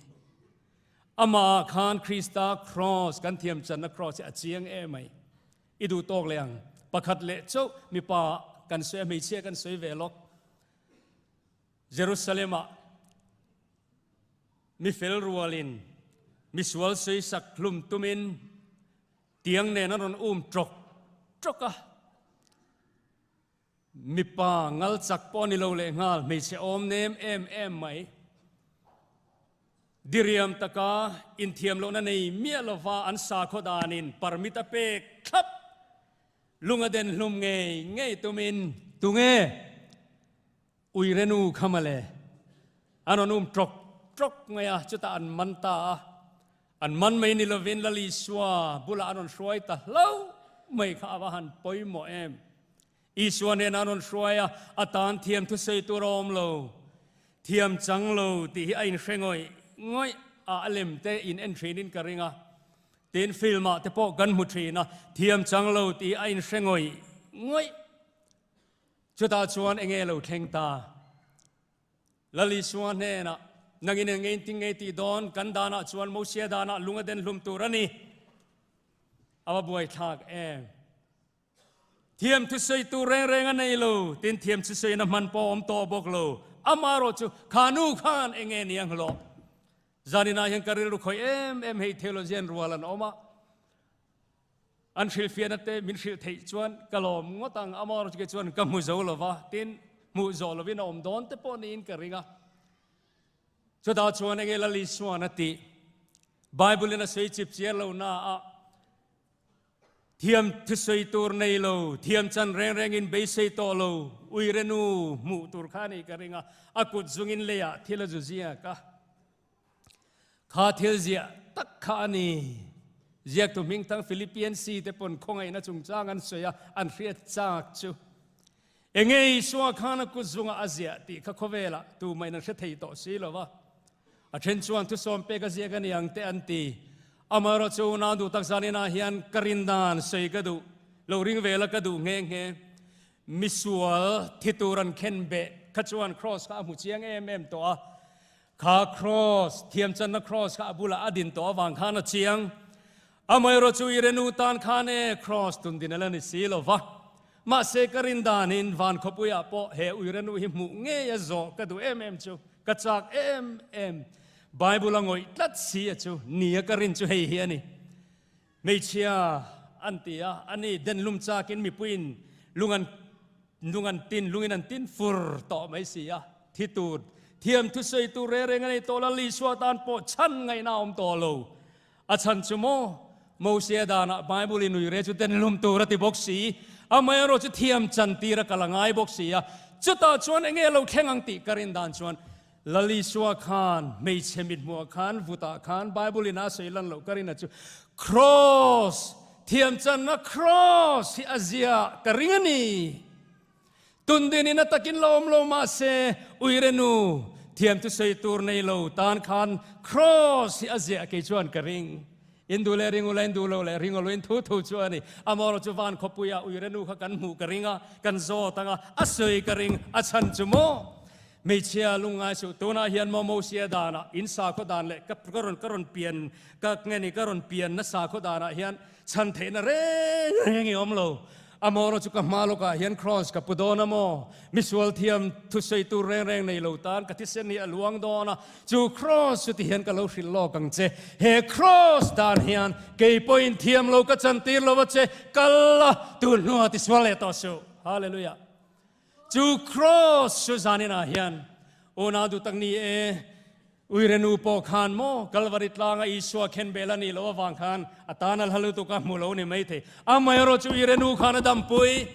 A: Amah khan Krista Kraws, kan thiamchanna Kraws hi a chiang em mai. I duh tawk leh ang. Pakhat leh chauh mipa kan sawi a, hmeichhia kan sawi ve lawk. Jerusalem-ah mi fel rualin misual sawisak hlum tumin tiang nen an rawn um ṭawk ṭawk a. Mipa ngal chak pawh a ni lo lehnghal, hmeichhe awm nem em em mai. Diriam taka inthiam lohna nei miah lova an sakhaw danin permit a pek thlap. Lung a den hlum ngei ngei tumin tunge? Uirenu kha mawle an rawn um ṭawk ṭawk mai a, chutah an man ta a. An man mai ni lovin Lal Isua bulah an rawn hruai ta hlauh mai kha a va han pawimawh em. Isua hnenah an rawn hruai a, a tan thiam thusawi tur a awm lo, thiam chang lo tih hi a inhre ngawih ngawih a, a lem te in en ṭhinin ka ring a. Tin, film ah te pawh kan hmu ṭhin a, thiam chang lo tih hi a inhre ngawih ngawih. Chutah chuan enge lo thleng ta? Lal Isua hnenah, Nangin eng ngei tin ngei tih dawn? Kan danah chuan Mosia danah lung a den hlum tur a ni. A va buaithlak em! Thiam thusawi tur reng reng a nei lo, tin thiam thusawiin a hman pawh a awm tawh bawk lo. Amaherawh chu kha nu khan eng nge ni ang hlawh? Zaninah hian ka rilru khawih em em hei theologian rual an awm a, an hrilhfiahna te min hrilh theih chuan ka lawm ngawt ang. Amaherawh chu kei chuan ka hmu zo lo va, tin hmuh zawh lovin a awm dawn te pawh niin ka ring a. Chutah chuan enge Lal Isuan a tih? Bible in a sawi chip chiar lo na a, Thiam thusawi tur nei lo, thiam chan reng rengin beisei tawh lo, uire nu hmuh tur kha a nih ka ring a, a kut zungin leiah thil a zu ziak a. Kha thil ziah tak kha a ni. Ziaktu hmingthang Philippian si te pawn khawngaihna chungchang an sawi a, an hriat chak chu. Enge Isua khan a kut zungah a ziah tih kha khawvelah tumahin an hre thei tawh si lo va. A then chuan thusawm pek a ziak a ni ang te an ti. Amaherawh chu unau duh tak zaninah hian ka rin dan sawi ka duh lo ring vel a ka duh nghe nghe. Misual thi tur an khen beh kha chuan Kraws kha a hmu chiang em em tawh a. Kha Kraws, thiamchanna Kraws kha a bulah a din tawh avang khan a chiang. Amaherawh chu i renu tan khan e Kraws tun din a la ni si lo va. Mahse ka rin danin van khawpuiah pawh he uirenu hi hmuh ngei a zawh ka duh em em chu ka chak em em. Bible a ngawih tlat si a chu nia ka rin chu hei hi a ni. Hmeichhia an ti a, a ni den lum chakin mipuiin lung an lung an tin lungin an tin fur tawh mai si a, thi tur thiam thusawi tur reng reng a nei tawh la, Isua tan pawh chhan ngaihna a awm tawh lo. A chhan chu maw? Mosia danah Bible in uire chu denlum tur a ti bawk si, amaherawh chu thiam chan tir a kal a ngai bawk si a, chutah chuan enge lo thleng ang tih ka rin dan chuan Lal Isua khan hmeichhe mithmuah khan vutah khan Bible in a sawi lan loh ka rin a chu Cross, thiam channa Cross hi a zia ka ring a ni. Tundinin a takin la awm lo mahse, uire nu, thiam thusawi tur nei lo tan khan Kraws hi a ziah kei chuan ka ring. In duh leh ring ula, in duh lo leh ring ulu in thu thu chu a ni. Amaherawh chu van khawpuiah uire nu kha kan hmuh ka ring a, kan zawt ang a, a sawi ka ring, a chhan chu maw? Hmeichhia lungngai suh, tunah hian maw Mosia danah in sakhaw dan leh ka rawn ka rawn pian ka nge ni ka rawn pian na sakhaw danah hian Chhan theihna reng reng i awm lo. A mawrawh chu ka hma lawkah hian Kraws ka pu dawn a maw? Misual thiam thusawi tur reng reng nei lo tan ka thisen hi a luang dawn a, chu Kraws chu tihian ka lo hrilh lawk ang che. He Kraws dan hian kei pawhin thiam lo ka chantir lo a che, kal la, tun hnuah tisual leh tawh suh. Hallelujah. Chu Kraws chu zaninah hian unau duh tak ni e, Uire nu pawh khan maw Kalvari tlanga Isua khen bel a nih loh avang khan a tan a hla lutuk a hmu lo ni maithei. Amaherawh chu uire nu khan a dampui.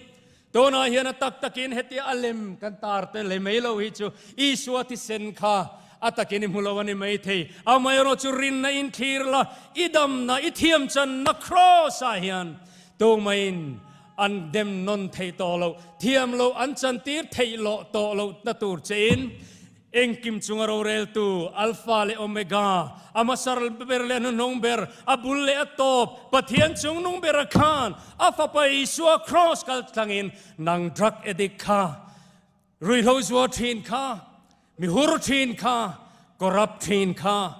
A: Tunah hian a tak takin hetia a lem kan tar te le mai lo hi chu Isua thisen kha a takin i hmu lo a ni maithei. Amaherawh chu rinna in thlir la, i damna, i thiamchanna Kraws-ah hian tumaiin an dem nawn thei tawh loh, thiam loh an chantir theih loh tawh lohna tur chein Engkim chunga roreltu, Alpha leh Omega, a hmasar ber leh a hnuhnung ber, a bul leh a tawp, Pathian chungnung bera khan a Fapa Isua Kraws kal tlangin nang drug addict kha, ruihhlo zuar thin kha, mi hur thin kha, corrupt thin kha,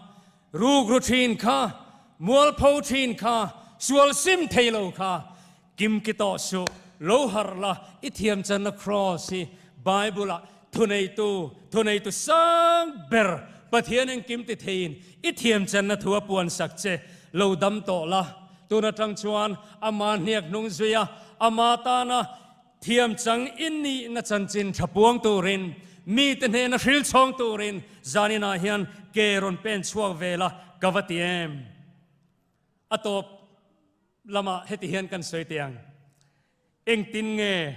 A: rukru thin kha, mualpho thin kha, sual sim thei lo kha, Kim ki tawh suh, lo harh la, i thiamchanna Kraws hi Bible-ah thuneitu, thuneitu sang ber Pathian engkim ti theiin i thiamchanna thu a puansak che, lo dam tawh la. Tun atang chuan ama hniak hnung zuia ama tana thiamchang i nihna chanchin tha puang turin, mite hnena hril chhawng turin zaninah hian ke rawn pen chhuak ve la ka va ti em? A tawp. Lamah heti hian kan sawi teh ang, Engtin nge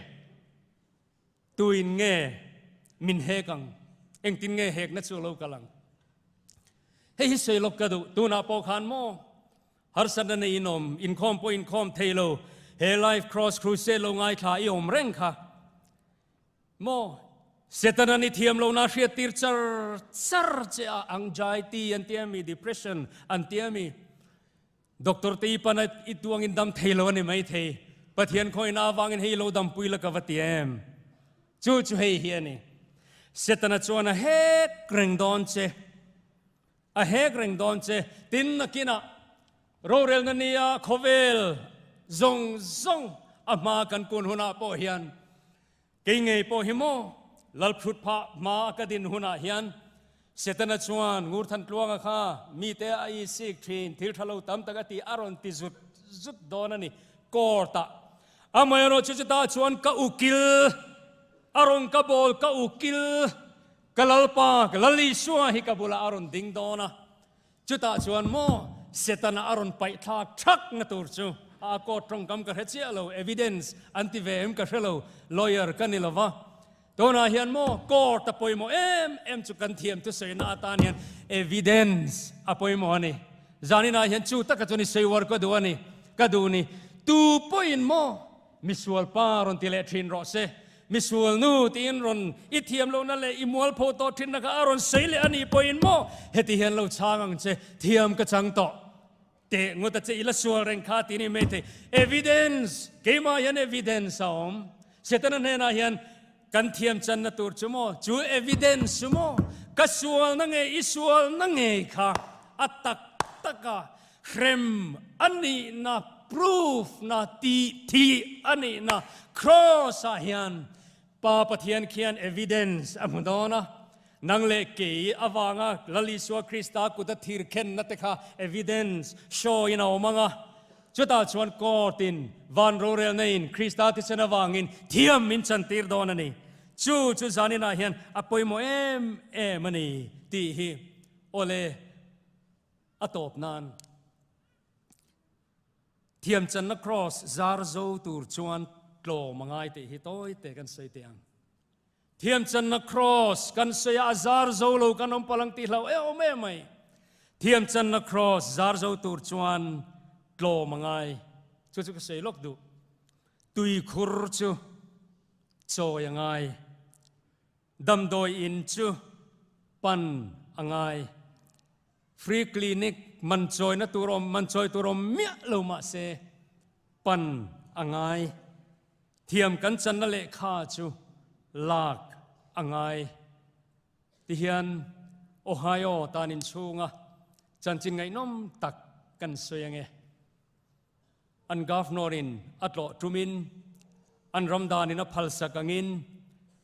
A: tuin nge min hek ang? Engtin nge hekna chu a lo kal ang? Hei hi sawi lawk ka duh, tunah pawh khan maw harsatna nei in awm, inkhawm pawh inkhawm thei lo, he Life Cross Crusade lo ngaithla i awm reng kha maw? Setana ni thiam lohna hriattir char char che a, anxiety an ti ami, depression an ti ami, Doctor te i pan a i tuangin dam thei lo a ni mai thei. Pathian khawina avangin hei lo dampui la ka va ti em? Chu chu hei hi a ni. Setana chuan a hek reng dawn che. A hek reng dawn che. Tin nakinah rorelna nia khawvel zawng zawng a hma kan kun hunah pawh hian Kei ngei pawh hi maw Lalphut phah hma ka din hunah hian Setana chuan Ngurthantluanga kha mite a i sik thin thil tha lo tam tak a tih a rawn ti zut zut dawn a ni court-ah. Amaherawhchu chutah chuan ka ukil a rawn ka bawl ka ukil ka Lalpa ka Lal Isua hi ka bulah a rawn ding dawn a. Chutah chuan maw Setana a rawn paih thlak thak na tur chu a court tawngkam ka hre chiah lo, evidence an ti ve em ka hre lo, lawyer ka ni lova. Tunah hian maw court a pawimawh em em chu kan thiam thusawina atan hian evidence a pawimawh a ni. Zaninah hian chu taka chuan i sawi uar ka duh a ni, ka duh ni. Tu pawhin maw Misual pa rawn ti leh thin rawh se. Misual nu tiin rawn i thiam lohna leh i mualpho tawh thinna kha a rawn sawi leh a nih pawhin maw heti hian lo chhang ang che, thiam ka chang tawh teh ngawt a che i la sual reng kha tih ni maithei. Evidence, keimah hian evidence a awm. Setana hnenah hian kan thiam channa tur chu maw chu evidence chu maw ka sualna nge i sualna ngei kha a tak taka Hrem a nihna proof na tih thih a nihna cross ah hian Pa Pathian khian evidence a hmu dawn a, nang leh kei avanga Lal Isua Krista kuta thir khenna te kha evidence show in a awm ang a, chutah chuan court in van rorelna in Krista thisen avangin thiam min chantir dawn a ni. Chu chu zaninah hian a pawimawh em em a ni tih hi awle. A tawp nan thiamchanna cross zar zo tur chuan tlawm a ngai tih hi tawi te kan sawi teh ang. Thiamchanna cross kan sawi a, a zar zo lo kan awm palh ang tih hlau e awm em mai. Thiamchanna cross zar zo tur chuan tlawm a ngai. Chu chu ka sawi lawk duh. Tuikhur chu chawi a ngai. Damdawi in chu pan a ngai. Free clinic man chawina tur awm man chawi tur awm miah lo mah se pan a ngai. Thiam kan channa lehkha chu lak a ngai. Tihian Ohio tan inchhunga chanchin ngaihnawm tak kan sawi ange. An Governor in a tlawh tumin an ram danin a phalsak angin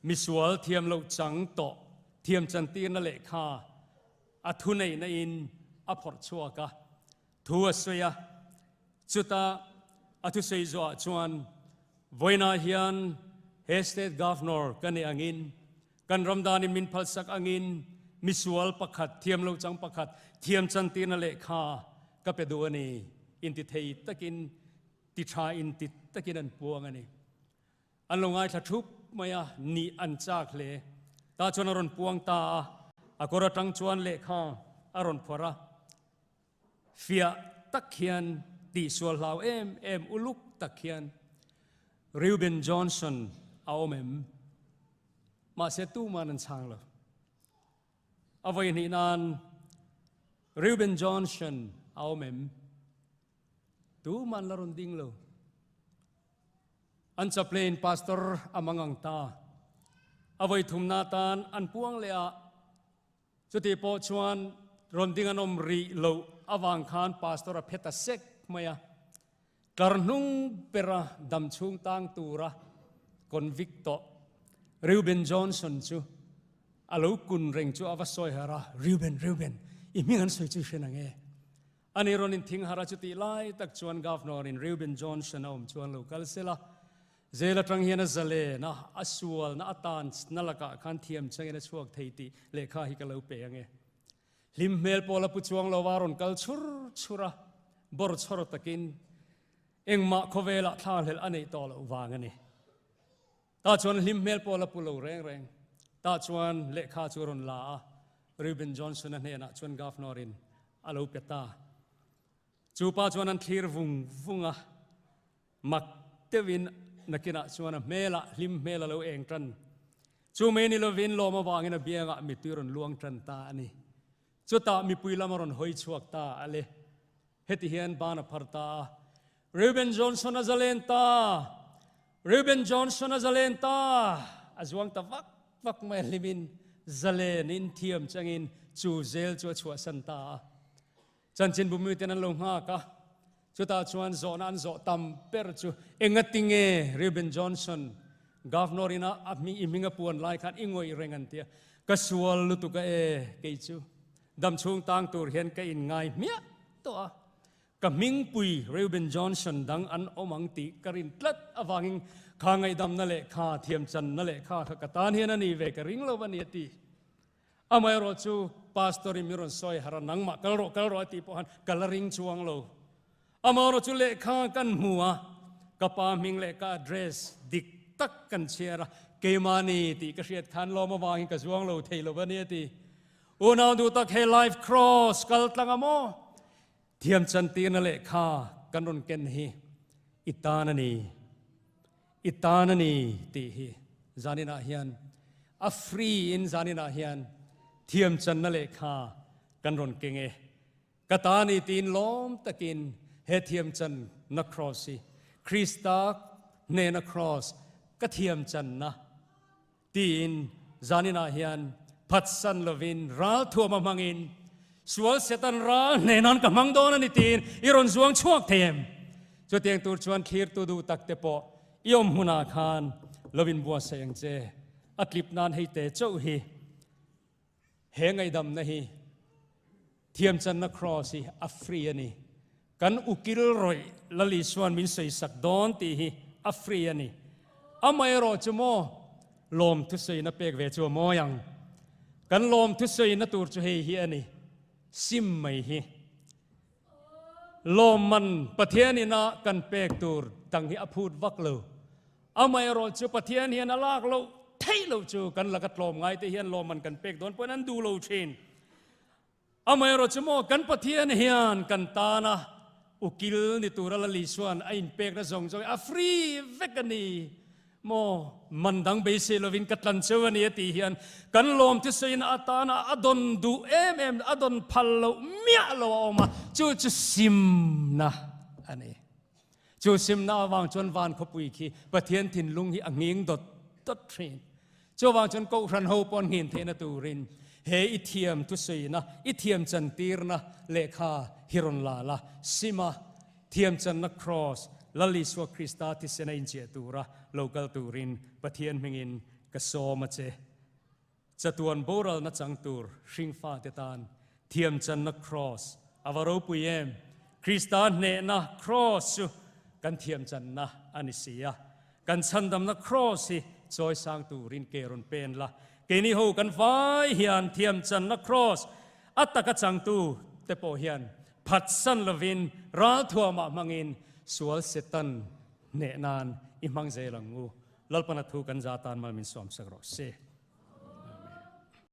A: misual thiam loh chang tawh thiam chantirna lehkha a thuneihna in a phawrh chhuak a, thu a sawi a. Chuta a thusawi zawhah chuan vawiinah hian he State Governor ka nih angin kan ram danin min phalsak angin misual pakhat thiam loh chang pakhat thiam chantirna lehkha ka pe duh a ni inti thei takin ti tha inti takin an puang a ni. An lo ngaithla thup mai a, nih an chak hle. Tah chuan a rawn puang ta a, a kawr atang chuan lehkha a rawn phawrh a. Fiah tak hian tihsual hlau em em uluk tak hian Reuben Johnson a awm em? Mahse tuman an chhang lo. A vawi hnih nan Reuben Johnson a awm em? Tuman la rawn ding lo. An chaplain pastor a mangang ta. A vawi thumna tan an puang leh a. Chuti pawh chuan rawn ding an awm rih loh avang khan pastor a phe ta sek mai a. Tlar hnung bera dam chhung tang tura convict tawh Reuben Johnson chu a lo kun reng chu a va sawi harh a, Reuben, Reuben, i hming an sawi chu i hre nang e. Ani rawn inthing harh a, chutih lai tak chuan Governor in Reuben Johnson a awm chuan lo kal sela, Jail atang hian a zalen a, a sualna a tan na lakah khan thiam changin a chhuak thei tih lehkha hi ka lo pe ang e. Hlim hmel pawh la pu chuang lo a rawn kal chhur chhur a, bawr chhawr takin engmah khawvelah thlanghlelh a neih tawh loh vang a ni. Tah chuan hlim hmel pawh la pu lo reng reng. Tah chuan lehkha chu a rawn la a, Reuben Johnson-a hnenah chuan Governor-in a lo pe ta. Chu pa chuan an thlir vung vung a. Mak deuhin nakinah chuan a hmelah hlim hmel a lo eng tan. Chu mai ni lovin lawm avangin a biangah mittui rawn luang tan ta a ni. Chutah mipui lam a rawn hawi chhuak ta a le. Heti hian ban a phar ta a, Reuben Johnson a zalen ta! Reuben Johnson a zalen ta! A zuang ta vak vak mai a hlimin zalenin thiam changin chu zel chu a chhuahsan ta a. Chanchinbu miten an lo nghak a. Chutah chuan zawhna an zawh tam ber chu engatinge Reuben Johnson Governor ina a hming i hming a puan lai khan i ngawih reng an tia. Ka sual lutuk a e kei chu damchhung tang tur hian ka inngai hmiah tawh a. Ka hmingpui Reuben Johnson dang an awm ang tih ka rin tlat avangin kha ngaihdamna leh kha thiamchanna leh kha kha ka tan hian a ni ve ka ring lo a ni a ti. Amaherawh chu Pastor in min rawn sawi harh a, nangmah kal rawh kal rawh a tih pawh khan ka la ring chuang lo. Amaherawh chu lehkha kan hmu a, ka pa hming leh ka address dik tak kan chhiar a, keimahni tih ka hriat khan lawm avangin ka zuang lo thei lo a ni a ti. Unau duh tak he Life Cross kal tlang a maw? Thiam chantirna lehkha kan rawn ken hi i tan a ni, i tan a ni tih hi zaninah hian a free in zaninah hian thiam channa lehkha kan rawn keng e. Ka ta ni tiin lawm takin he thiam channa cross hi Krista hnena cross ka thiam channa Tiin zaninah hian phatsan lovin ralthuama hmangin sual Satan ral hnenan ka hmang dawn a ni tiin i rawn zuang chhuak thei em? Chutiang tur chuan thlirtu duh tak te pawh i awm hmunah khan lo inbuatsaih ang che. A tlip nan hei te chauh hi. He ngaihdamna hi thiamchanna cross hi a free a ni. Kan ukil rawih Lal Isuan min sawisak dawn tih hi a free a ni. Amaherawh chu maw lawm thusawina pek ve chu a mawi ang. Kan lawm thusawina tur chu hei hi a ni, sim mai hi. Lawmman Pathian ina kan pek tur dang hi a phut vak lo. Amaherawh chu Pathian hian a lak loh theih loh chu kan laka tlawm ngai te hian lawmman kan pek dawn pawhin an duh lo thin. Amaherawh chu maw kan Pathian hian kan tana ukil ni tura Lal Isuan a inpekna zawng zawng hi a free vek a ni. Maw, man dang beisei lovin ka tlan cheu a ni a tih hian kan lawm thusawiin atana a dawn duh em em, a dawn phal loh miah lo a awm a, chu chu simna a ni. Chu simna avang chuan van khawpui khi Pathian thinlung hi a nghing dawt dawt thin. Chuvang chuan Kohhran ho pawh an nghin theihna turin he i thiam thusawina, i thiam chantirna lehkha hi rawn la la, sima thiam channa Kraws, Lal Isua Krista thisena inchiah tura lo kal turin Pathian hmingin ka sawm a che. Chatuan boralna chang tur hringfate tan thiam channa Kraws a va ropui em! Krista hnehna Kraws chu kan thiam channa a ni si a. Kan chhandamna Kraws hi chawi sang turin ke rawn pen la. Keini ho kan vai hian thiam channa Kraws a taka changtu te pawh hian phatsan lovin ralthuamah hmangin sual Satan hneh nan i hmang zel ang u. Lalpana thu kan za tan mal min sawm sak rawh se.